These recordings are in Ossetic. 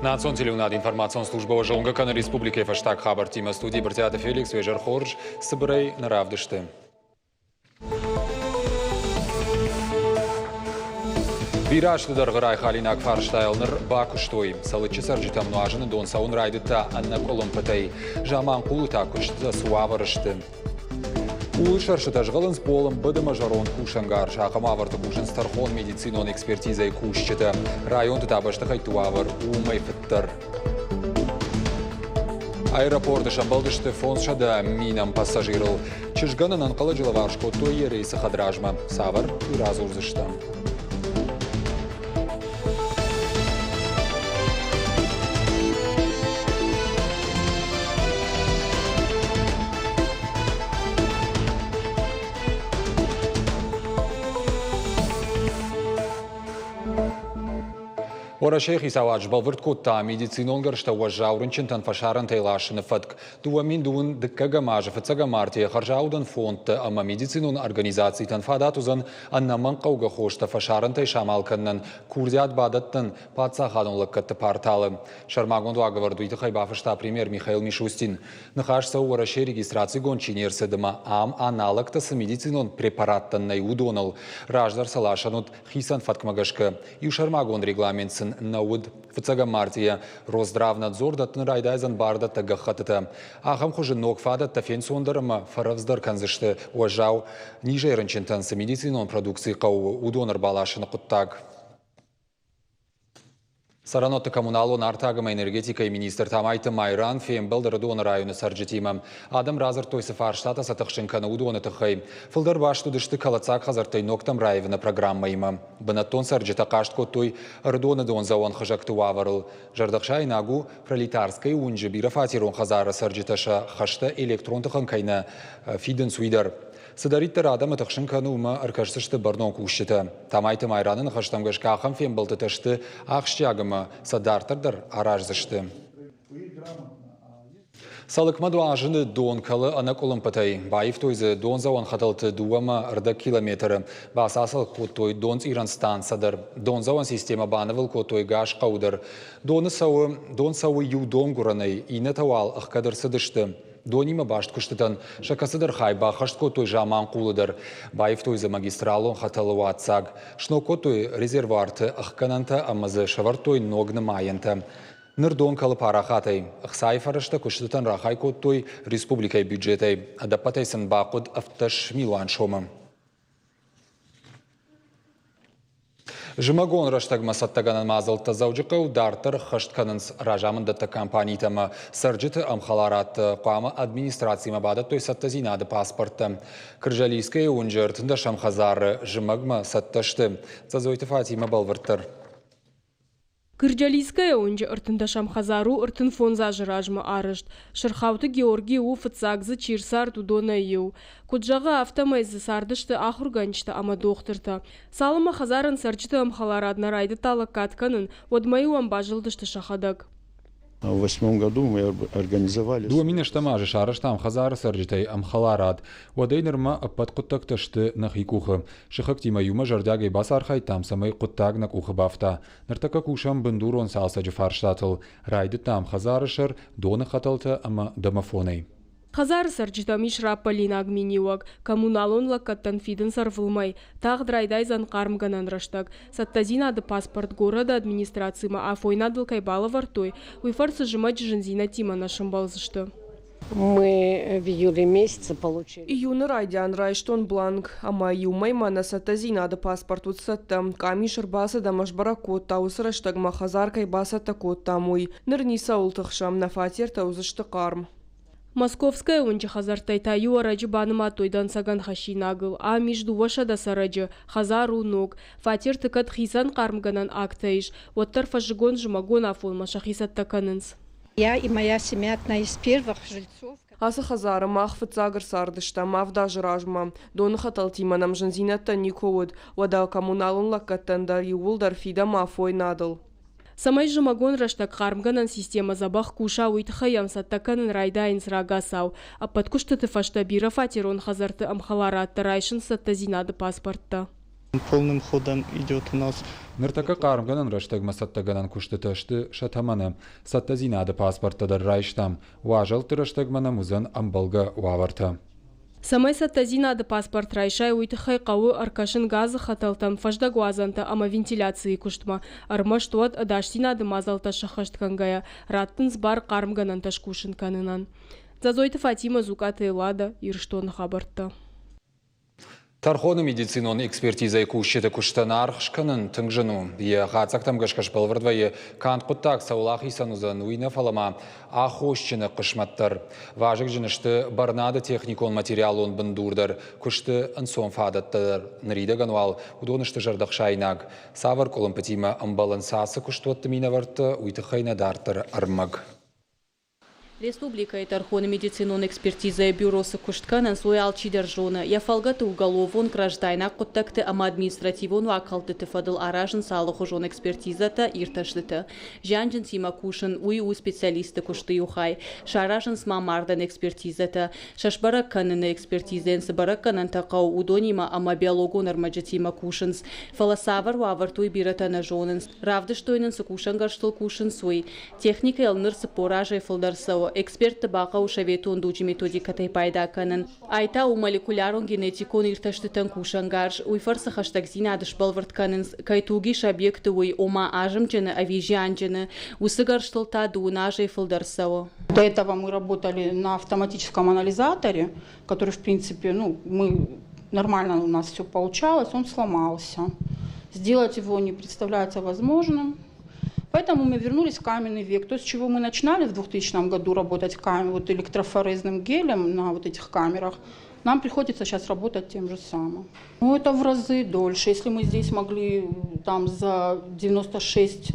Национ телеуынад информацион службӕ зонгӕ кӕны республикӕйы фӕстаг хабӕрттимӕ. Студийы Брытъиаты Феликс, уе зӕр хорз, цыбырӕй нӕ равдысты. Бирӕ азты дӕргъы райхалинаг фарстайыл ныр бакуыстой. Цӕлыччы цӕрджытӕм нуазыны дон цӕуын райдыдта ӕнӕкъуылымпытӕй. Заманхъулы та куыстытӕ цы уавӕры сты? Къулы сӕрстытӕ згъӕлынц пъол ӕмбыд ӕмӕ зӕронд кусӕнгарз. Ахӕм уавӕрты кусынц тӕрхон медицинон экспертизӕйы кусджытӕ. Районты та бӕстыхӕйтты уавӕр уымӕй фыддӕр. Аэропорты сӕмбӕлдысты 500 минӕм пассажирыл. Чызгӕн ӕнӕнхъӕлӕджы лӕвар скодтой йӕ рейсы хӕдразмӕ. Цавӕр, уый радзурдзыстӕм. Уӕрӕсейы хицауад сбӕлвырд кодта медицинон гӕрзтӕ уӕззау рынчынтӕн фӕсарӕнтӕй ласыны фӕтк. 2000 дыккӕгӕм азы фыццӕгӕм мартъийӕ хӕрзаудӕн фондтӕ ӕмӕ медицинон организацитӕн фадат уыдзӕн ӕнӕмӕнгхъӕугӕ хостӕ фӕсарӕнтӕй самал кӕнынӕн курдиат бадӕттын паддзахадон лӕггӕдты порталы. Сӕрмагонд уагӕвӕрд уый тыххӕй бафыста премьер Михаил Мишустин. Ныхас цӕуы Уӕрӕсейы регистрацигонд чи не рцыд ӕмӕ ам аналогтӕ цы медицинон препараттӕн нӕй, уыдоныл. Раздӕр сӕ ласӕн уыд хицӕн фӕткмӕ гӕсгӕ. Иу сӕрмагонд регламент сын нӕ уыд. Фыццӕгӕм мартъийӕ Росздравнадзор дӕттын райдайдзӕн бардӕттӕг гӕххӕттытӕ. Ахӕм хуызы ног фадӕттӕ фенцондӕр ӕмӕ фӕрӕвдздӕр кӕндзысты уӕззау низӕй рынчынтӕн цы медицинон продукци хъӕуы, уыдон ӕрбаласыны хъуыддаг. Цӕрӕнуӕтты коммуналон артаг ӕмӕ энергетикӕйы министр Тамайты Майран фембӕлд Ӕрыдоны районы цӕрджытимӕ. Адӕм радзырдтой, цы фарстатӕ сӕ тыхсын кӕны, уыдоны тыххӕй. Фылдӕр баст уыдысты кӕлӕддзаг хӕдзӕрттӕй ногтӕм раивыны программӕимӕ. Бынӕттон цӕрджытӕ хъаст кодтой Ӕрыдоны дондзӕуӕн хызӕгты уавӕрыл. Зӕрдӕхсаинаг у, Пролетарскӕйы уынджы бирӕфатерон хӕдзары цӕрджытӕ сӕ хӕстӕ электрон тыхӕн кӕй нӕ фидынц, уый дӕр. Цыдӕриддӕр адӕмы тыхсын кӕны, уымӕ ӕркӕсдзысты бӕрнон кусджытӕ. Тамайты Майраны ныхӕстӕм гӕсгӕ ахӕм фембӕлдтытӕ сты ахсджиаг ӕмӕ сӕ дарддӕр дӕр араздзысты. Цӕлыкмӕ нуазыны дон кӕлы ӕнӕкъуылымпытӕй. Баивтой дзы дондзӕуӕн хӕтӕлты дыууӕмӕ ӕрдӕг километры. Бацалцӕг кодтой донцъирӕн станцӕ дӕр. Дондзӕуӕн системӕ банывыл кодтой газ хъӕуы дӕр. Доны цӕуы, дон цӕуы иу донгуырӕнӕй, иннӕтӕ уал ӕхгӕд ӕрцыдысты. Донимӕ баст куыстытӕн сӕ кӕцыдӕр хай баххӕст кодтой Заманхъулы дӕр. Баивтой дзы магистралон хӕтӕлы уадздзаг. Сног кодтой резервуарты ӕхгӕнӕнтӕ ӕмӕ дзы сӕвӕрдтой ног нымайӕнтӕ. Ныр дон кӕлы парахатӕй. Ӕхцайы фӕрӕзтӕ куыстытӕн рахай кодтой республикӕйы бюджетӕй. Ӕдӕппӕтӕй сын бахъуыд 17 милуан сомы. Зымӕгон рӕстӕгмӕ цӕттӕгӕнӕн мадзӕлттӕ Дзӕуджыхъӕуы дарддӕр ӕххӕст кӕнынц разамындӕттӕг компанитӕ ӕмӕ цӕрджыты ӕмхӕларадты хъуамӕ администрацимӕ бадӕттой цӕттӕдзинады паспорттӕ. Кржалийскӕйы уынджы ӕртындӕсӕм хӕдзары зымӕгмӕ цӕттӕ сты. Дзӕдзойты Фатимӕ бӕлвырддӕр. Кырджалийская уынджы ӕртындӕсӕм хӕдзар у 35 азы размӕ арӕзт. Сырхауты Георгий у, фыццаг дзы чи рцард, уыдонӕй иу. Куыд зӕгъы, афтӕмӕй дзы цардысты ахуыргӕнджытӕ ӕмӕ дохтыртӕ. Цалынмӕ хӕдзарӕн цӕрджыты ӕмхӕларад нӕ райдыдта лӕггад кӕнын, уӕдмӕ-иу ӕм базылдысты сӕхӕдӕг. В восьмом году мы организовали... 2008 азы сарӕзтам хӕдзары цӕрджытӕй ӕмхӕларад. Уӕдӕй нырмӕ ӕппӕт хъуыддӕгтӕ сты нӕхи къухы. Сыхӕгтимӕ иумӕ зӕрдиагӕй бацархайдтам, цӕмӕй хъуыддаг нӕ къухы бафта. Ныртӕккӕ кусӕм бындурон цалцӕджы фарстатыл. Райдыдтам хӕдзары сӕр, доны хӕтӕлтӕ ӕмӕ домофонӕй. Хӕдзары цӕрджытӕм ис раппӕлинаг миниуӕг. Коммуналон лӕггӕдтӕн фидынц ӕрвылмӕй. Тагъд райдайдзӕн хъармгӕнӕн рӕстӕг. Цӕттӕдзинады паспорт горӕты администрацимӕ афойнадыл кӕй балӕвӕрдтой, уый фӕрцы зымӕджы зындзинӕдтимӕ нӕ сӕмбӕлдзысты. Мы в июле месяце получили. Июны райдиан райстон бланк, ӕмӕ иу мӕймӕ нӕ цӕттӕдзинады паспорт уыд цӕттӕ. Къамис ӕрбацыд ӕмӕ сбӕрӕг кодта, уыцы рӕстӕгмӕ хӕдзар кӕй бацӕттӕ кодтам, уый. Ныр ницӕуыл тыхсӕм, нӕ фатертӕ уыдзысты хъарм. Московская уынджы хӕдзӕрттӕй та иу ӕрӕджы банымадтой дӕнцӕгӕн хӕссинагыл. Ам ис 200 цӕрӕджы, хӕдзар у ног. Фатерты кӕд хицӕн хъармгӕнӕн агтӕ ис, уӕддӕр фӕззыгон-зымӕгон афонмӕ сӕхи цӕттӕ кӕнынц. Я и моя семья одна из первых жильцов. Ацы хӕдзары мах фыццаг ӕрцардыстӕм авд азы размӕ. Доны хӕтӕлтимӕ нӕм зындзинӕдтӕ никуы уыд, уӕдӕ коммуналон лӕггӕдтӕн дӕр иууылдӕр фидӕм афойнадыл. Цӕмӕй зымӕгон рӕстӕг хъармгӕнӕн системӕ дзӕбӕх куса, уый тыххӕй йӕм цӕттӕ кӕнын райдайынц рагацау. Ӕппӕт куыстыты фӕстӕ бирӕфатерон хӕдзӕртты ӕмхӕларадтӕ райсынц цӕттӕдзинады паспорттӕ. Полным ходом идет у нас. Ныртӕккӕ хъармгӕнӕн рӕстӕгмӕ цӕттӕгӕнӕн куыстытӕ сты сӕ тӕмӕны. Цӕттӕдзинады паспорттӕ дӕр райстам. Уазӕлтты рӕстӕгмӕ нӕм уыдзӕн ӕмбӕлгӕ уавӕртӕ. Цӕмӕй цӕттӕдзинады паспорт райсай, уый тыххӕй хъӕуы ӕркӕсын газы хӕтӕлтӕм, фӕздӕгуадзӕнтӕ ӕмӕ вентиляцийы куыстмӕ. Ӕрмӕст уӕд ӕдасдзинады мадзӕлттӕ сӕххӕст кӕнгӕйӕ, раттынц бар хъармгӕнӕнтӕ скусын кӕнынӕн. Дзӕдзойты Фатимӕ, Дзукъаты Эллада, Ирыстоны хабӕрттӕ. Тӕрхоны медицинон экспертизӕйы кусджыты куыстӕн аргъ скӕнын тынг зын у. Йӕ хатдзӕгтӕм гӕсгӕ сбӕлвырд вӕййы, канд хъуыддаг цӕуыл ахицӕн уыдзӕн, уый нӕ, фӕлӕ ма аххосджыны хъысмӕт дӕр. Вазыгджын сты бӕрнады техникон-материалон бындур дӕр, куысты ӕнцон фадӕттӕ дӕр. Ныридӕгӕн уал уыдон сты зӕрдӕхсаинаг. Цавӕр къуылымпытимӕ ӕмбӕлынц ацы куыстуӕтты минӕвӕрттӕ, уый тыххӕй нӕ дарддӕр ӕрмӕг. Республикӕйы тӕрхоны медицинон экспертизӕйы бюро цы куыст кӕнынц, уый алчидӕр зоны. Йӕ фӕлгӕты уголовон, граждайнаг хъуыддӕгты ӕмӕ административон уагхӕлдтыты фӕдыл аразынц алыхуызон экспертизӕтӕ, иртӕстытӕ. Зианджынтимӕ кусын, уый у специалистты куысты иу хай. Саразынц ма мардӕн экспертизӕтӕ. Сӕ сбӕрӕг кӕныны экспертизӕйӕн цы бӕрӕггӕнӕнтӕ хъӕуы, уыдонимӕ ӕмӕ биологон ӕрмӕджытимӕ кусынц. Фӕлӕ цавӕр уавӕрты, уый бирӕтӕ нӕ зонынц. Равдыстой нын, цы кусӕнгӕрзтыл кусынц, уый. Техникӕйыл ныр 40 азӕй фылдӕр цӕуы. Экспертты бахъӕуы советон дуджы методикӕтӕй пайда кӕнын. Ай та у молекулярон-генетикон иртӕстытӕн кусӕнгарз. Уый фӕрцы хӕстӕгдзинад сбӕлвырд кӕнынц, кӕй туг ис объекты, уый, ома азымджыны ӕви зианджыны. Уыцы гӕрзтыл та дыууын азӕй фылдӕр цӕуы. До этого мы работали на автоматическом анализаторе, который, в принципе, ну, мы нормально у нас все получалось, он сломался. Сделать его не представляется возможным. Поэтому мы вернулись в каменный век. То, с чего мы начинали в 2000 году работать вот электрофорезным гелем на вот этих камерах, нам приходится сейчас работать тем же самым. Ну, это в разы дольше. Если мы здесь могли там за 96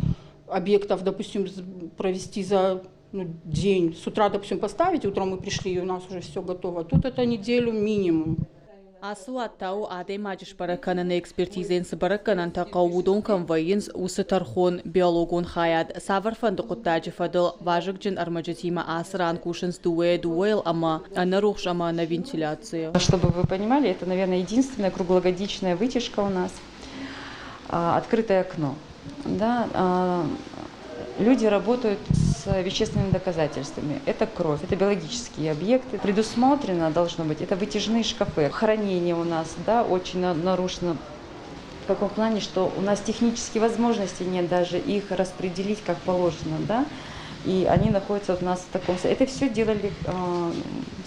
объектов, допустим, провести за ну, день, с утра, допустим, поставить, утром мы пришли, и у нас уже все готово. Тут это неделю минимум. Ацы уат та у адӕймаджы сбӕрӕг кӕныны экспертизӕйӕн цы бӕрӕггӕнӕнтӕ хъӕуы, уыдон кӕм вӕййынц, уыцы тӕрхон биологон хайад. Цавӕрфӕнды хъуыддаджы фӕдыл вазыгджын ӕрмӕджытимӕ ацы ран кусынц дыууӕйӕ дыууӕйыл ӕмӕ ӕнӕ рухс ӕмӕ ӕнӕ вентиляцийӕ. Чтобы вы понимали, это, наверное, единственная круглогодичная вытяжка у нас, открытое окно. Да, люди работают с вещественными доказательствами. Это кровь, это биологические объекты. Предусмотрено должно быть, это вытяжные шкафы. Хранение у нас, да, очень нарушено. В каком плане, что у нас технические возможности нет даже их распределить как положено, да, и они находятся у нас в таком... Это все делали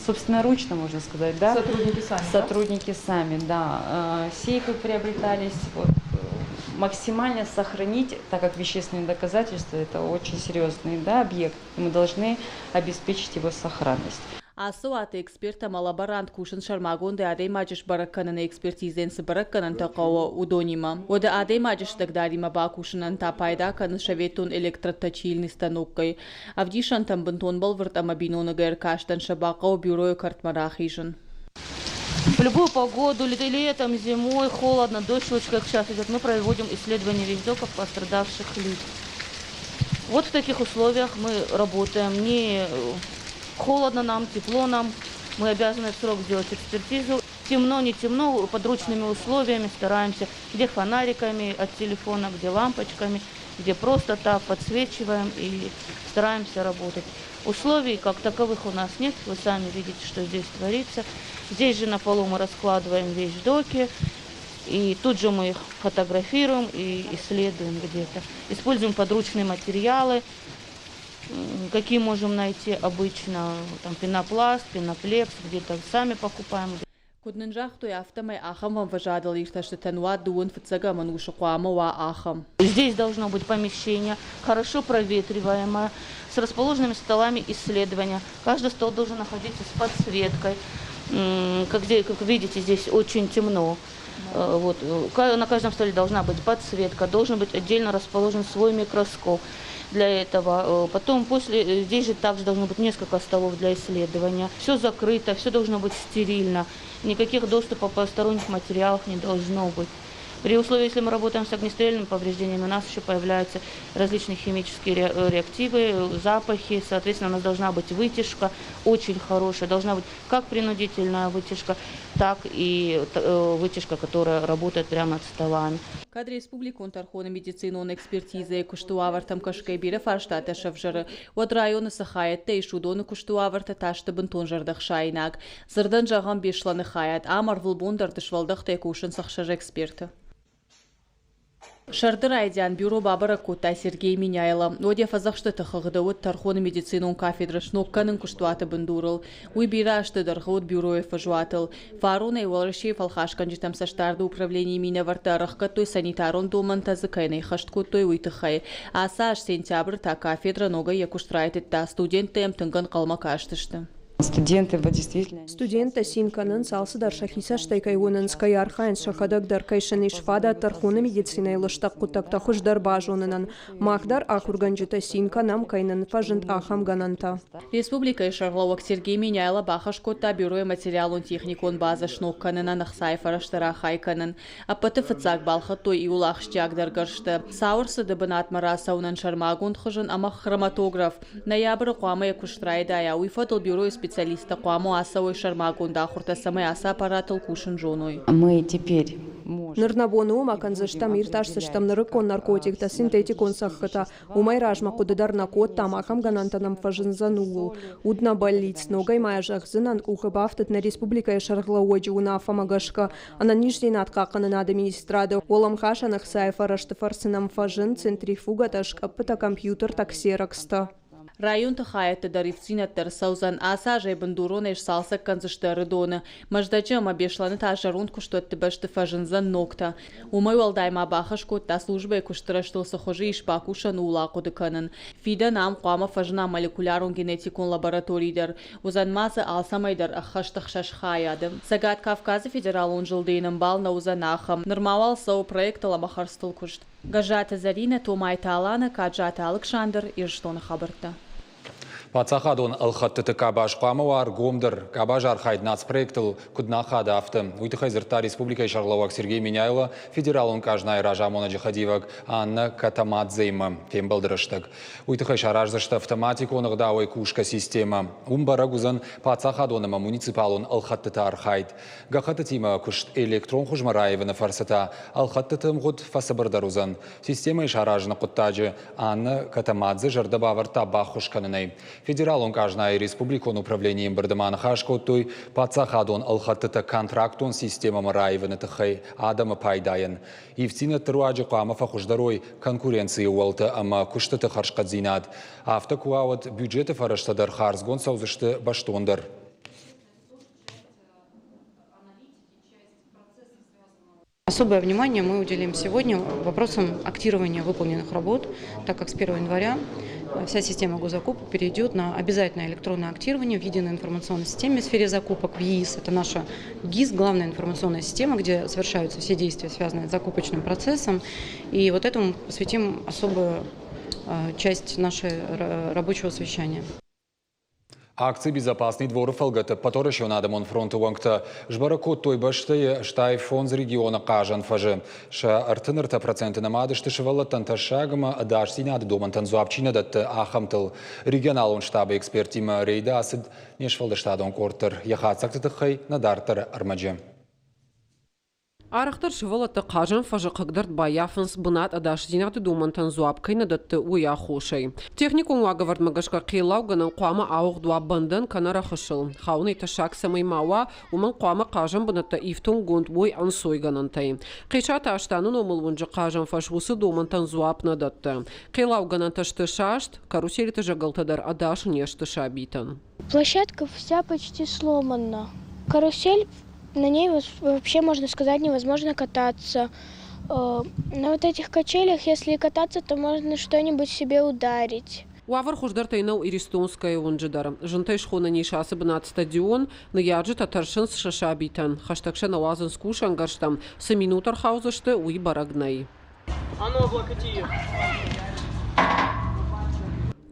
собственноручно, можно сказать, да? Сотрудники сами, Сотрудники да? сами, да. Сейфы приобретались, вот, максимально сохранить, так как вещественные доказательства – это очень серьезный, да, объект, мы должны обеспечить его сохранность. Ацы уаты эксперт ӕмӕ лаборант кусынц сӕрмагондӕй адӕймаджы сбӕрӕг кӕныны экспертизӕйӕн цы бӕрӕггӕнӕнтӕ хъӕуы, уыдонимӕ. Уӕдӕ адӕймаджы стӕгдаримӕ бакусынӕн та пайда кӕнынц советон электроточильный станоккӕй. Ӕвдисӕнтӕм бынтон бӕлвырд ӕмӕ биноныг ӕркастӕн сӕ бахъӕуы бюройы кӕртмӕ рахизын. В любую погоду, летом, зимой, холодно, дождь, вот как сейчас идет, мы проводим исследование вещдоков пострадавших лиц. Вот в таких условиях мы работаем. Не холодно нам, тепло нам, мы обязаны в срок сделать экспертизу. Темно, не темно, подручными условиями стараемся, где фонариками от телефона, где лампочками, где просто так подсвечиваем и стараемся работать. Условий как таковых у нас нет, вы сами видите, что здесь творится. Здесь же на полу мы раскладываем вещдоки, и тут же мы их фотографируем и исследуем где-то. Используем подручные материалы, какие можем найти обычно, там пенопласт, пеноплекс, где-то сами покупаем. Куыд нын загътой, афтӕмӕй ахӕм ӕмвӕзадыл иртӕстытӕн уат дыууын фыццӕгӕм ӕнусы хъуамӕ уа ахӕм. Здесь должно быть помещение, хорошо проветриваемое, с расположенными столами исследования. Каждый стол должен находиться с подсветкой. Как, как видите, здесь очень темно. Вот. На каждом столе должна быть подсветка, должен быть отдельно расположен свой микроскоп для этого. Потом после, здесь же также должно быть несколько столов для исследования. Все закрыто, все должно быть стерильно. Никаких доступов посторонних материалов не должно быть. При условии, если мы работаем с огнестрельными повреждениями, у нас еще появляются различные химические реактивы, запахи. Соответственно, у нас должна быть вытяжка очень хорошая, должна быть как принудительная вытяжка, так и вытяжка, которая работает прямо над столами. Кӕд республикон тӕрхоны медицинон экспертизӕйы куысты уавӕртӕм кӕсгӕ бирӕ фарстатӕ сӕвзӕры, уӕд районы цы хайӕдтӕ ис, уыдоны куысты уавӕртӕ та сты бынтон зӕрдӕхсаинаг. Дзырдӕн зӕгъӕм, Беслӕны хайад. Ам ӕрвылбон дӕр дысвӕлдӕхтӕй кусынц ӕхсӕз эксперты. Сӕрды райдиан бюро бабӕрӕг кодта Сергей Меняйло. Уӕд йӕ фӕдзӕхстыты хыгъды уыд тӕрхоны медицинон кафедрӕ сног кӕнын куыстуаты бындурыл. Уый бирӕ азты дӕргъы уыд бюройы фӕзуатыл. Фаронӕй Уӕрӕсейы фӕлхасгӕнджытӕм цӕстдарды управленийы минӕвӕрттӕ ӕрӕхгӕдтой санитарон домӕнтӕ дзы кӕй нӕ хӕст кодтой, уый тыххӕй. Ацы аз сентябры та кафедрӕ ногӕй йӕ куыст райдыдта, студенттӕ йӕм тынг ӕнхъӕлмӕ кастысты. Студенты действительно Студенттӕ цин кӕнынц, алцыдӕр сӕхи цӕстӕй кӕй уынынц, кӕй архайынц сӕхӕдӕг дӕр, кӕй сын ис фадат тӕрхоны медицинӕйы лыстӕг хъуыддӕгтӕ хуыздӕр базонынӕн. Мах дӕр, ахуыргӕнджытӕ, цин кӕнӕм, кӕй нын фӕзынд ахӕм гӕнӕнтӕ. Республикӕйы сӕргълӕууӕг Сергей Меняйло бахӕс кодта бюройы материалон-техникон базӕ сног кӕнынӕн ӕхцайы фӕрӕзтӕ рахай кӕнын. Ӕппӕты фыццаг балхӕдтой иууыл ахсджиагдӕр гӕрзтӕ. Цауы рцыды бынатмӕ рацӕуынӕн сӕрмагонд хызын ӕмӕ хроматограф. Ноябры хъуамӕ йӕ куыст райдайа. Уый фӕдыл бюройы специалисттӕ хъуамӕ ацӕуой сӕрмагонд ахуыртӕ, цӕмӕй ацы аппаратыл кусын зоной. Мы теперь Ныр нӕ бон у ӕмӕ кӕндзыстӕм, иртасдзыстӕм нырыккон наркотиктӕ, синтетикон цӕххытӕ. Уымӕй размӕ хъуыды дӕр нӕ кодтам, ахӕм гӕнӕнтӕ нӕм фӕзындзӕн ууыл. Уыд нӕ бӕллиц, ногӕй ма йӕ зӕгъдзынӕн, къухы бафтыд нӕ республикӕйы сӕргълӕууӕджы уынаффӕмӕ гӕсгӕ. Ӕнӕниздзинад хъахъхъӕнынады министрады уӕлӕмхасӕн ӕхцайы фӕрӕзты фӕрцы нӕм фӕзынд центрифугӕтӕ, скъӕппытӕ, компьютертӕ, ксерокстӕ. Районты хайӕдты дӕр ивддзинӕдтӕ ӕрцӕудзӕн. Ацы азӕй бындуронӕй сцалцӕг кӕндзысты Ӕрыдоны, Мӕздӕджы ӕмӕ Беслӕны та зӕронд куыстуӕтты бӕсты фӕзындзӕн ногтӕ. Уымӕй уӕлдай ма бахӕс кодта службӕйы куысты рӕзтыл цы хуызы ис бакусӕн, ууыл ахъуыды кӕнын. Фидӕн ам хъуамӕ фӕзына молекулярон-генетикон лаборатори дӕр. Уыдзӕн ма дзы алцӕмӕй дӕр ӕххӕст ӕхсӕз хайады. Цӕгат Кавказы федералон зылды йын ӕмбал нӕ уыдзӕн ахӕм. Нырма уал цӕуы проектыл ӕмӕ хӕрдзтыл куыст. Гӕззаты Зӕринӕ, Томайты Аланӕ, Каджаты Алыксандр, Ирыстоны хабӕрттӕ. Паддзахадон ӕлхӕдтыты къабаз хъуамӕ уа ӕргомдӕр. Къабаз архайд нацпроектыл куыд нӕ ахады, афтӕ. Уый тыххӕй дзырдта республикӕйы сӕргълӕууӕг Сергей Меняйло федералон къазнайы разамонӕджы хӕдивӕг Анна Катамадзеимӕ фембӕлды рӕстӕг. Уый тыххӕй сараздзысты автоматикон ӕгъдауӕй кусгӕ системӕ. Уым бӕрӕг уыдзӕн паддзахадон ӕмӕ муниципалон ӕлхӕдтыты архайд. Гӕххӕттытимӕ куыст электрон хуызмӕ раивыны фӕрцы та ӕлхӕдтыты ӕмгъуыд фӕцыбырдӕр уыдзӕн. Системӕйы саразыны хъуыддаджы Анна Катамадзе зӕрдӕ бавӕрдта баххуыс кӕнынӕй. Федералон къазнайы республикон управленийы ӕмбырды ма ныхас кодтой паддзахадон ӕлхӕдтытӕ контрактон системӕмӕ раивыны тыххӕй адӕмы пайдайӕн. Ивддзинӕдты руаджы хъуамӕ фӕхуыздӕр уой конкуренцийы уӕлтӕ ӕмӕ куыстыты хӕрзхъӕддзинад. Афтӕ куы уа, уӕд бюджеты фӕрӕзтӕ дӕр хардзгонд цӕудзысты бӕстондӕр. Особое внимание мы уделим сегодня вопросам актирования выполненных работ, так как с 1 января вся система госзакупок перейдет на обязательное электронное актирование в единой информационной системе в сфере закупок, в ЕИС. Это наша ГИС, главная информационная система, где совершаются все действия, связанные с закупочным процессом. И вот этому посвятим особую часть нашего рабочего совещания. Акци «Безопасный двор» фӕлгӕты Ӕппӕтуӕрӕсеон адӕмон фронты уӕнгтӕ сбӕрӕг кодтой бӕстӕйы 85 регионы хъазӕн фӕзы. Сӕ 33% нымад сты сывӕллӕттӕн тӕссаг ӕмӕ ӕдасдзинады домӕнтӕн дзуапп чи нӕ дӕтты, ахӕмтыл. Регионалон штабы эксперттимӕ рейды ацыд не сфӕлдыстадон къорд дӕр. Йӕ хатдзӕгты тыххӕй нӕ дарддӕры ӕрмӕджы. Арӕхдӕр сывӕллӕттӕ хъазӕн фӕзы хъыгдард баййафынц бынат ӕдасдзинады домӕнтӕн дзуапп кӕй нӕ дӕтты, уый аххосӕй. Техникон уагӕвӕрдмӕ гӕсгӕ хъеллаугӕнӕн хъуамӕ ауыгъд уа бӕндӕн кӕнӕ рӕхысыл. Хауынӕй тӕссаг цӕмӕй ма уа, уымӕн хъуамӕ хъазӕн бынӕттӕ ифтонггонд уой ӕнцойгӕнӕнтӕй. Хъесаты Астаны номыл уынджы хъазӕн фӕз уыцы домӕнтӕн дзуапп нӕ дӕтты. Хъеллаугӕнӕнтӕ сты саст, карусельты зӕгӕлтӕ дӕр ӕдас не сты сабитӕн. Площадка вся почти сломана. Карусель на ней вообще, можно сказать, невозможно кататься. На вот этих качелях, если кататься, то можно что-нибудь себе ударить. Уавӕр хуыздӕртӕй нӕу Иристонская уынджы дӕр. Зынтӕй схонӕн ис ацы бынат стадион. Ныййарджытӕ тӕрсынц сӕ сабитӕн. Хӕстӕг сӕ нӕ уадзынц кусӕнгӕрзтӕм. Цы минут ӕрхаудзысты, уый бӕрӕг нӕй. А ну, облокоти ее.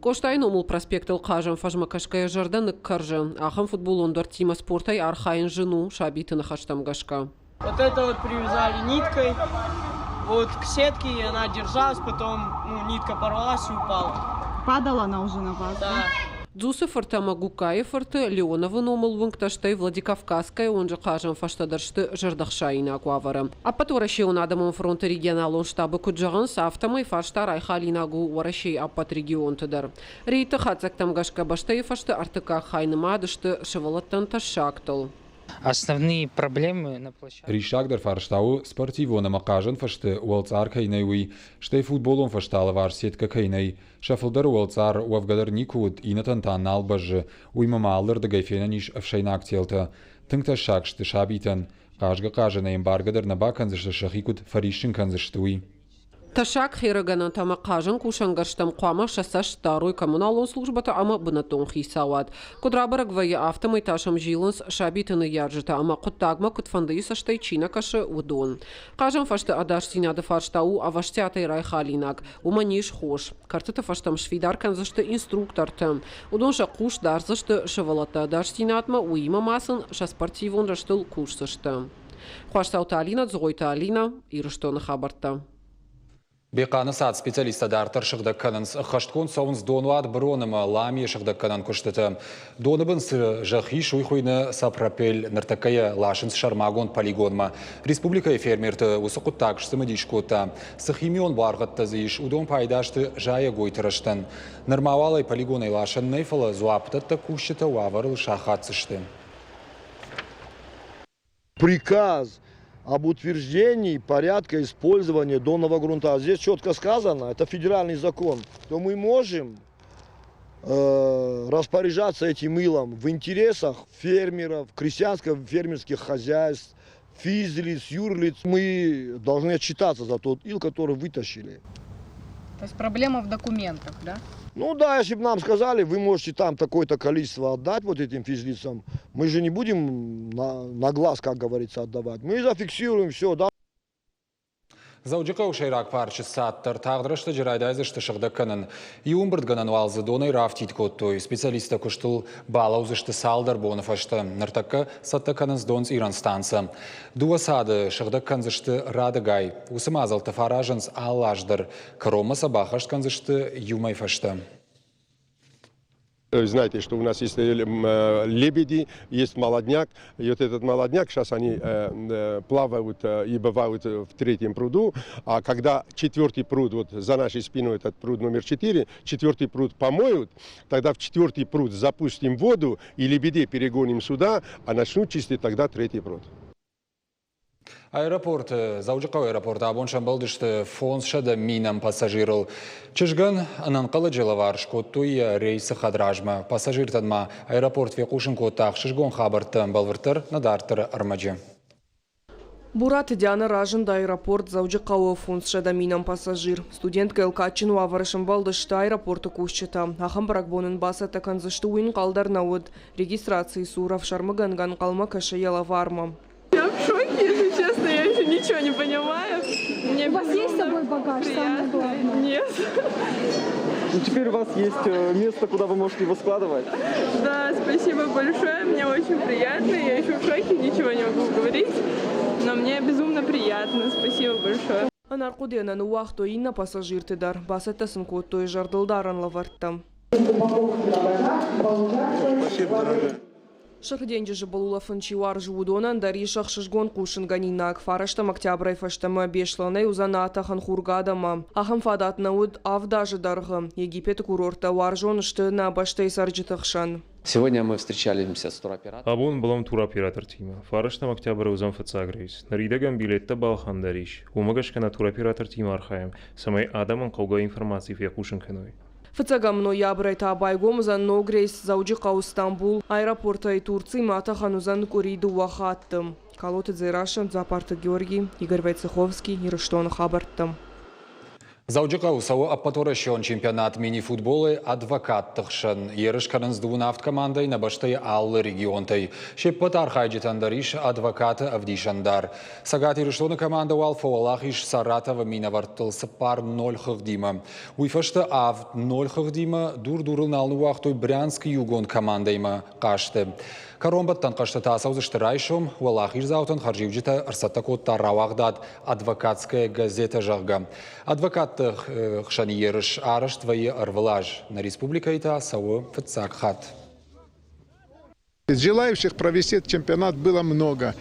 Къостайы номыл проспектыл хъазӕн фӕзмӕ кӕсгӕйӕ зӕрдӕ ныккӕрзы. Ахӕм футболон дуӕрттимӕ спортӕй архайын зын у сабиты ныхӕстӕм гӕсгӕ. Вот это вот привязали ниткой, вот к сетке, и она держалась, потом ну, нитка порвалась и упала. Падала она уже на вас? Да. Дзусы-фырт ӕмӕ Гугкайы-фырты Леоновы номыл уынгтӕ стӕй Владикавказская уынджы хъазӕн фӕстӕдӕр сты зӕрдӕхсаинаг уавӕры. Ӕппӕтуӕрӕсеон адӕмон фронты регионалон штабы куыд зӕгъынц, афтӕмӕй фарста райхалинаг у Уӕрӕсейы ӕппӕт регионты дӕр. Рейдты хатдзӕгтӕм гӕсгӕ бӕстӕйы фӕзты ӕртыккаг хай нымад сты сывӕллӕттӕн тӕссӕгтыл. Основные проблемы на площадке. Риссагдӕр фарста у, спортивон ӕмӕ хъазӕн фӕзты уӕлцъар кӕй нӕй, уый, стӕй футболон фӕзты алыварс сеткӕ кӕй нӕй. Сӕ фылдӕр уӕлцъар уӕвгӕ дӕр никуы уыд, иннӕтӕн та нал бӕззы. Уыимӕ ма алырдыгӕй фенӕн ис ӕфсӕйнаг телтӕ. Тынг тӕссаг сты сабитӕн. Хъазгӕ-хъазынӕй ӕмбаргӕ дӕр нӕ бакӕндзысты, сӕхи куыд фӕриссын кӕндзысты, уый. Тӕссаг хӕрӕггӕнӕнтӕ ӕмӕ хъазӕн кусӕнгӕрзтӕм хъуамӕ сӕ цӕст дарой коммуналон службӕтӕ ӕмӕ бынӕттон хицауад. Куыд рабӕрӕг вӕййы, афтӕмӕй та сӕм зилынц сабиты ныййарджытӕ ӕмӕ хъуыддагмӕ куыдфӕндыйы цӕстӕй чи нӕ кӕсы, уыдон. Хъазӕн фӕзты ӕдасдзинады фарста у ӕвӕстиатӕй райхалинаг. Уымӕн ис хос. Кӕртыты фӕзтӕм сфидар кӕндзысты инструктортӕ. Уыдон сӕ хъус дардзысты сывӕллӕтты ӕдасдзинадмӕ, уыимӕ ма сын сӕ спортивон рӕзтыл кусдзысты. Хуасдзауты Алинӕ, Дзугъойты Алинӕ, Ирыстоны хабӕрттӕ. Бехъаны цад специалисттӕ дарддӕр сыгъдӕг кӕнынц. Ӕххӕстгонд цӕуынц донуат бырон ӕмӕ ламийы сыгъдӕггӕнӕн куыстытӕ. Доны бын цы зӕхх ис, уый хуыйны сапропель. Ныртӕккӕ йӕ ласынц сӕрмагонд полигонмӕ. Республикӕйы фермерты уыцы хъуыддаг сцымыдис кодта. Цы химион буаргъӕдтӕ дзы ис, уыдон пайда сты зайӕгойты рӕзтӕн. Нырма уал ӕй полигонӕй ласӕн нӕй, фӕлӕ дзуаппдӕттӕг кусджытӕ уавӕрыл сахаддзысты. Приказ об утверждении порядка использования донного грунта. Здесь четко сказано, это федеральный закон, то мы можем распоряжаться этим илом в интересах фермеров, крестьянско-фермерских хозяйств, физлиц, юрлиц. Мы должны отчитаться за тот ил, который вытащили. То есть проблема в документах, да? Ну да, если бы нам сказали, вы можете там такое-то количество отдать вот этим физлицам, мы же не будем на глаз, как говорится, отдавать. Мы зафиксируем все, да. Дзӕуджыхъӕуы сӕйраг парчы цад дӕр тагъд рӕстӕджы райдайдзысты сыгъдӕг кӕнын. Иу ӕмбырдгӕнӕн уал дзы донӕй рафтид кодтой. Специалисттӕ куыстыл балӕудзысты цалдӕр боны фӕстӕ. Ныртӕккӕ цӕттӕ кӕнынц донцъирӕн станцӕ. Дыууӕ цады сыгъдӕг кӕндзысты радыгай. Уыцы мадзӕлттӕ фӕаразынц алы аз дӕр. Кӕронмӕ сӕ баххӕст кӕндзысты иу мӕй фӕстӕ. Знаете, что у нас есть лебеди, есть молодняк. И вот этот молодняк, сейчас они плавают и бывают в третьем пруду. А когда четвертый пруд, вот за нашей спиной этот пруд номер 4, четвертый пруд помоют, тогда в четвертый пруд запустим воду и лебедей перегоним сюда, а начнут чистить тогда третий пруд. Аэропорты, Дзӕуджыхъӕуы аэропорты абон сӕмбӕлдысты 500 минӕм пассажирыл. Чызгӕн ӕнӕнхъӕлӕджы лӕвар скодтой йӕ рейсы хӕдразмӕ. Пассажиртӕн ма аэропорт фехъусын кодта ӕхсызгон хабӕрттӕ, бӕлвырддӕр нӕ дарддӕры ӕрмӕджы. Бураты Диана разынд аэропорт Дзӕуджыхъӕуы 500 минӕм пассажир. Студенткӕйыл кадджын уавӕры сӕмбӕлдысты аэропорты кусджытӕ. Ахӕм бӕрӕгбон ын бацӕттӕ кӕндзысты, уый ӕнхъӕл дӕр нӕ уыд. Регистрацийы цур ӕфсӕрмыгӕнгӕ ӕнхъӕлмӕ кӕсы йӕ лӕвармӕ. Я в шоке, если честно, я еще ничего не понимаю. Мне У вас есть с собой багаж, самое главное? Нет. Ну, теперь у вас есть место, куда вы можете его складывать. Да, спасибо большое, мне очень приятно. Я еще в шоке, ничего не могу говорить. Но мне безумно приятно, спасибо большое. Ӕнӕрхъуыдыйӕ нӕ ныууагътой иннӕ пассажирты дӕр, бацӕттӕ сын кодтой зӕрдылдарӕн лӕвӕрттӕ. Сырх денджызы был улӕфын чи уарзы, уыдонӕн дӕр ис ӕхсызгон хъусынгӕнинаг. Фарӕстӕм октябрӕй фӕстӕмӕ Беслӕнӕй уыдзӕн атӕхӕн Хургадамӕ. Ахӕм фадат нӕ уыд авд азы дӕргъы. Египеты курорттӕ уарзон сты нӕ бӕстӕйы цӕрджыты хсӕн. Сегодня мы встречаемся с туроператором. Абон былӕм туроператортимӕ. Фарӕстӕм октябры уыдзӕн фыццаг рейс. Ныридӕгӕн билеттӕ балхӕн дӕр ис. Уымӕ гӕсгӕ нӕ туроператортимӕ архайӕм, цӕмӕй адӕмӕн хъӕугӕ информаци фехъусын кӕной. Фыццӕгӕм ноябрӕй та байгом уыдзӕн ног рейс Дзӕуджыхъӕу-Стамбул. Аэропортӕй Турцимӕ атӕхӕн уыдзӕн къуыри дыууӕ хатты. Калоты Дзерассӕ, Дзапарты Георгий, Игорь Войцеховский, Ирыстоны хабӕрттӕ. Дзӕуджыхъӕуы цӕуы ӕппӕтуӕрӕсеон чемпионат мини-футболӕй адвокатты хсӕн. Ерыс кӕнынц дыууын авд командӕйы нӕ бӕстӕйы алы регионтӕй. Се ппӕт архайджытӕн дӕр ис адвокаты ӕвдисӕндар. Цӕгат Ирыстоны командӕ уал фӕуӕлахиз Саратовы минӕвӕрттыл 4-0 хыгъдимӕ. Уый фӕстӕ 7-0 хыгъдимӕ дур-дурыл нал ныууагътой Брянскы иугонд командӕимӕ хъазты. Кӕронбӕттӕн хъӕзтытӕ ацӕудзысты райсом. Уӕлахиздзаутӕн хӕрзиуджытӕ ӕрцӕттӕ кодта рауагъдад «Адвокатская газета», зӕгъгӕ. Адвокаттӕ Мыггӕгты хсӕн ерыс арӕзт вӕййы ӕрвылаз. Нӕ республикӕйы та цӕуы фыццаг хатт. Желающих провести этот чемпионат было много.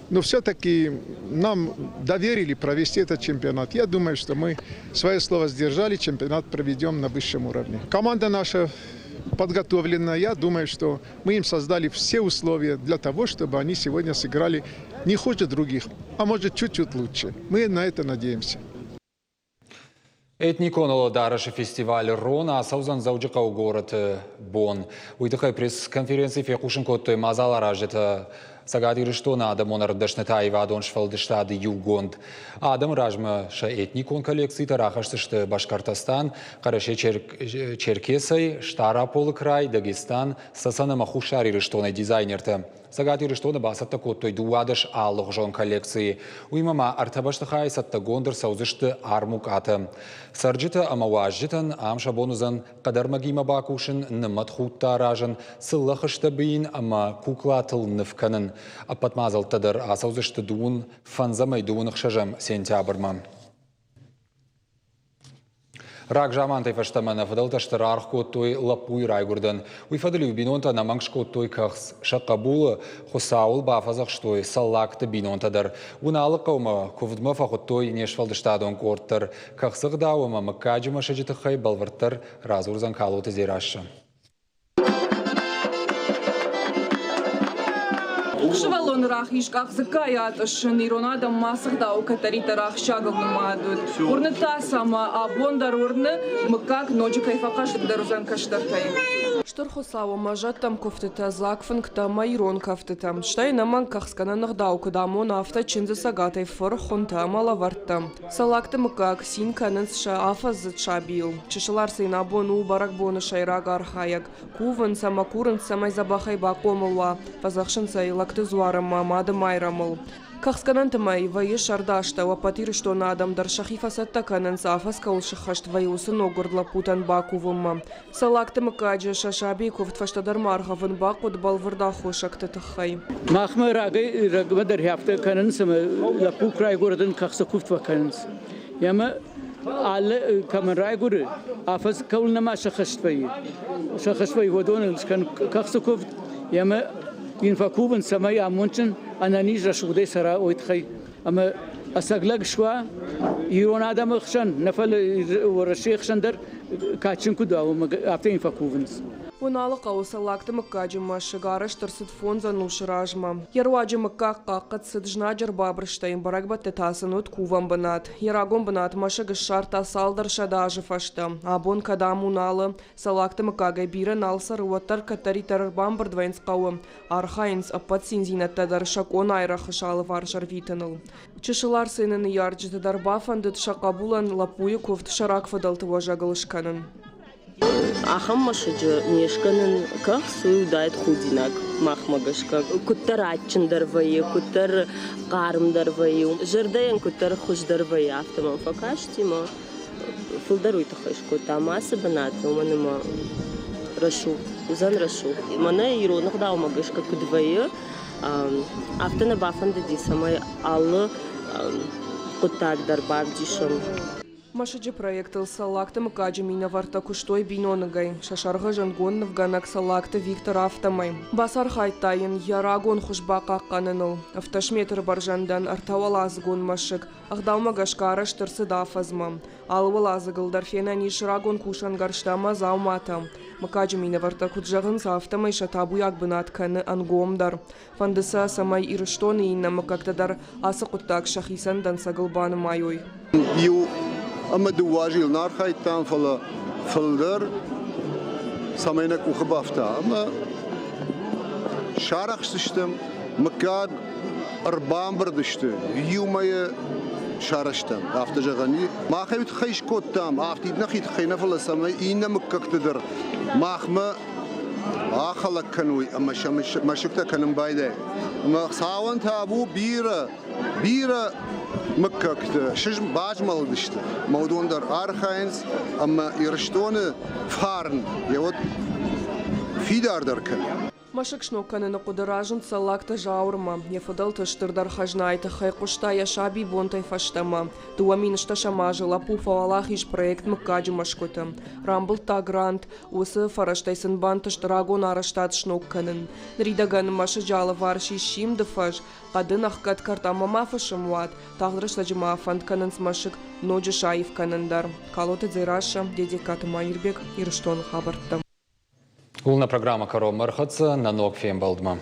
Но все-таки нам доверили провести этот чемпионат. Я думаю, что мы свое слово сдержали, чемпионат проведем на высшем уровне. Команда наша подготовлена. Я думаю, что мы им создали все условия для того, чтобы они сегодня сыграли не хуже других, а может чуть-чуть лучше. Мы на это надеемся. Этникон уӕлӕдарӕсы фестиваль «Рон» ацӕудзӕн Дзӕуджыхъӕуы горӕты бон. Уый тыххӕй пресс-конференцийы фехъусын кодтой мадзаларазджытӕ Цӕгат Ирыстоны адӕмон ӕрдӕсныты аивадон сфӕлдыстады иугонд. Адӕмы размӕ сӕ этникон коллекцитӕ рахӕсдзысты Башкортостан, Хъӕрӕсе-Черкесӕй, Стъараполы край, Дагестан, Цӕцӕн ӕмӕ Хуссар Ирыстонӕй дизайнертӕ. Цӕгат Ирыстоны бацӕттӕ кодтой 12 алыгъуызон коллекцийы. Уыимӕ ма ӕртӕ бӕстыхайы цӕттӕгонд ӕрцӕудзысты армукъатӕ. Цӕрджытӕ ӕмӕ уазджытӕн ам сӕ бон уыдзӕн хъӕдӕрмӕгимӕ бакусын, нымӕтхудтӕ аразын, цыллӕ хызтӕ бийын ӕмӕ куклатыл ныв кӕнын. Ӕппӕт мадзӕлттӕ дӕр ацӕудзысты дыууын фӕндзӕмӕй дыууын ӕхсӕзӕм сентябрмӕ. Рагзамантӕй фӕстӕмӕ нӕ фыдӕлтӕ стыр аргъ кодтой лӕппуйы райгуырдӕн. Уый фӕдыл-иу бинонтӕ ӕнӕмӕнг скодтой кӕхц. Сӕ хъӕбулы Хуыцауыл бафӕдзӕхстой Цӕллагты бинонтӕ дӕр. Уыналы хъӕумӕ куывдмӕ фӕхуыдтой не сфӕлдыстадон къорд дӕр. Кӕхцы гъдау ӕмӕ мыггаджы мӕсыджы тыххӕй бӕлвырддӕр радзурдзӕн Калоты Дзерассӕ. Сывӕллоны рахиз къах дзыккайы атъыссын ирон адӕммӕ цы гъдау кӕддӕриддӕр ахсджиагыл нымад уыд. Уырныдта сӕ ӕмӕ абон дӕр уырны, мыггаг ноджы кӕй фӕхъӕздыгдӕр уыдзӕн кӕстӕртӕй. Стыр Хуыцау ӕмӕ зӕдтӕм куывтытӕ, дзаг фынгтӕ ӕмӕ ирон кӕфтытӕ, стӕй ӕнӕмӕнг кӕхцгӕнӕн ӕгъдау куыд амоны, афтӕ чындзы цӕгатӕй фыр, хуынтӕ ӕмӕ лӕвӕрттӕ. Цӕллагты мыггаг цин кӕнынц сӕ афӕдздзыд сабийыл. Чысыл Арсен абон у бӕрӕгбоны сӕйраг архайӕг. Кувынц ӕмӕ курынц, цӕмӕй дзӕбӕхӕй бахъомыл уа, фӕдзӕхсынц ӕй Лӕгты дзуар ӕмӕ Мады Майрӕмыл. Кӕхцгӕнӕнты мӕй вӕййы сӕрды астӕу ӕппӕт Ирыстоны адӕм дӕр сӕхи фӕцӕттӕ кӕнынц, афӕдз кӕуыл сыххӕст вӕййы, уыцы ноггуырд лӕппутӕн бакувынмӕ. Цӕллагты мыггаджы сӕ сабийы куывд фӕстӕдӕр ма ӕргъӕвын бахъуыд бӕлвырд аххосӕгты тыххӕй. Махмӕ рагӕй рӕгмӕ дӕр афтӕ кӕнынц ӕмӕ лӕппу куы райгуырдын кӕхцы куывд фӕкӕнынц. Ӕмӕ алы кӕмӕн райгуыры, афӕдз кӕуыл нӕма сӕххӕст вӕййы, сӕххӕст вӕййы, уыдоныл скӕн кӕхцы куывд ӕмӕ йын фӕкувынц, цӕмӕй амондджын, ӕнӕниз, рӕсугъдӕй цӕра, уый тыххӕй. Ӕмӕ ӕцӕг лӕг суа ирон адӕмы хсӕн, нӕ фӕлӕ Уӕрӕсейы хсӕн дӕр кадджын куыд уа, уымӕ афтӕ йын фӕкувынц. Уыналы хъӕуы Цӕллагты мыггаджы мӕсыг арӕзт ӕрцыд фондз ӕнусы размӕ. Йӕ руаджы мыггаг хъахъхъӕд цыд знаджы ӕрбабырстӕй, бӕрӕгбӕтты та сын уыд кувӕн бынат. Йӕ рагон бынат мӕсыг ссардта цалдӕр сӕдӕ азы фӕстӕ. Абон кӕд ам Уыналы, Цӕллагты мыггагӕй бирӕ нал цӕры, уӕддӕр кӕддӕриддӕр ӕрбамбырд вӕййынц хъӕуы. Архайынц ӕппӕт циндзинӕдтӕ дӕр сӕ къонайы рӕхысы алыварс ӕрвитыныл. Чысыл Арсены ныййарджыты дӕр бафӕндыд сӕ хъӕбулӕн лӕппуйы куывд сӕ рагфыдӕлты уӕзӕгыл скӕнын. Ахӕм мӕсыджы не скӕнын кӕхц, уый уыдаид худинаг махмӕ гӕсгӕ. Куыддӕр адджындӕр вӕййы, куыддӕр хъармдӕр вӕййы, зӕрдӕйӕн куыддӕр хуыздӕр вӕййы, афтӕ мӕм фӕкасти мӕ фылдӕр уый тыххӕй скодта ӕмӕ ацы бынат, уымӕн ӕмӕ рӕсугъд уыдзӕн рӕсугъд. Мӕнӕ ирон ӕгъдаумӕ гӕсгӕ куыд вӕййы, афтӕ нӕ бафӕндыди, цӕмӕй алы хъуыддаг дӕр бавдисӕм. Мӕсыджы проектыл Цӕллагты мыггаджы минӕвӕрттӕ куыстой биноныгӕй. Сӕ сӕргъы зындгонд нывгӕнӕг Цӕллагты Виктор афтӕмӕй. Бацархайдта йын йӕ рагон хуыз бахъахъхъӕныныл. 17 метры бӕрзӕндӕн ӕртӕуӕладзыгон мӕсыг Ӕгъдаумӕ гӕсгӕ арӕзт ӕрцыд афӕдзмӕ. Алы уӕладзыгыл дӕр фенӕн ис рагон кусӕнгӕрзтӕ ӕмӕ дзауматӕ. Мыггаджы минӕвӕрттӕ куыд зӕгъынц, афтӕмӕй сӕ табуйаг бынат кӕны ӕнгомдӕр. Фӕнды сӕ, цӕмӕй Ирыстоны иннӕ мыггӕгтӕ дӕр ацы хъуыддаг сӕхицӕн дӕнцӕгыл банымайой. Иу ӕмӕ дыууӕ азы йыл нӕ архайдтам, фӕлӕ фылдӕр цӕмӕй нӕ къухы бафта. Ӕмӕ сарӕхстыстӕм, мыггаг ӕрбамбырд сты, иумӕйы сарӕзтам, афтӕ зӕгъӕн и. Мах ӕй тыххӕй скодтам, афтид нӕхи тыххӕй нӕ, фӕлӕ цӕмӕй иннӕ мыггӕгты дӕр махмӕ ахӕлӕг кӕной ӕмӕ сӕ мӕсыгтӕ кӕнын байдайой. Ӕмӕ Хуыцауӕн табу бирӕ, бирӕ мыггӕгты базмӕлыдысты, ӕмӕ уыдон дӕр архайынц ӕмӕ Ирыстоны фарн йӕ уӕд фидардӕр кӕны. Мӕсыг сног кӕныны хъуыды разынд Цӕллагты Зауырмӕ. Йӕ фыдӕлты стырдӕр хӕзнайы тыххӕй хъуыста йӕ сабибонтӕй фӕстӕмӕ. 2010 азы лӕппу фӕуӕлахиз проект Мыггаджы мӕсгуыты. Рамбылдта грант. Уыцы фӕрӕзтӕй сын бантыст рагон арӕзтад сног кӕнын. Ныридӕгӕн мӕсыджы алыварс ис Симды фӕз, хъӕдын ӕхгӕд кӕрт ӕмӕ ма фысымуат. Тагъд рӕстӕджы ма фӕнд кӕнынц мӕсыг ноджы саив кӕнын дӕр. Калоты Дзерассӕ, Дедегкаты Маирбег, Ирыстоны хабӕрттӕ. Ууыл нӕ программӕ кӕронмӕ ӕрхӕццӕ нӕ ног фембӕлдмӕ.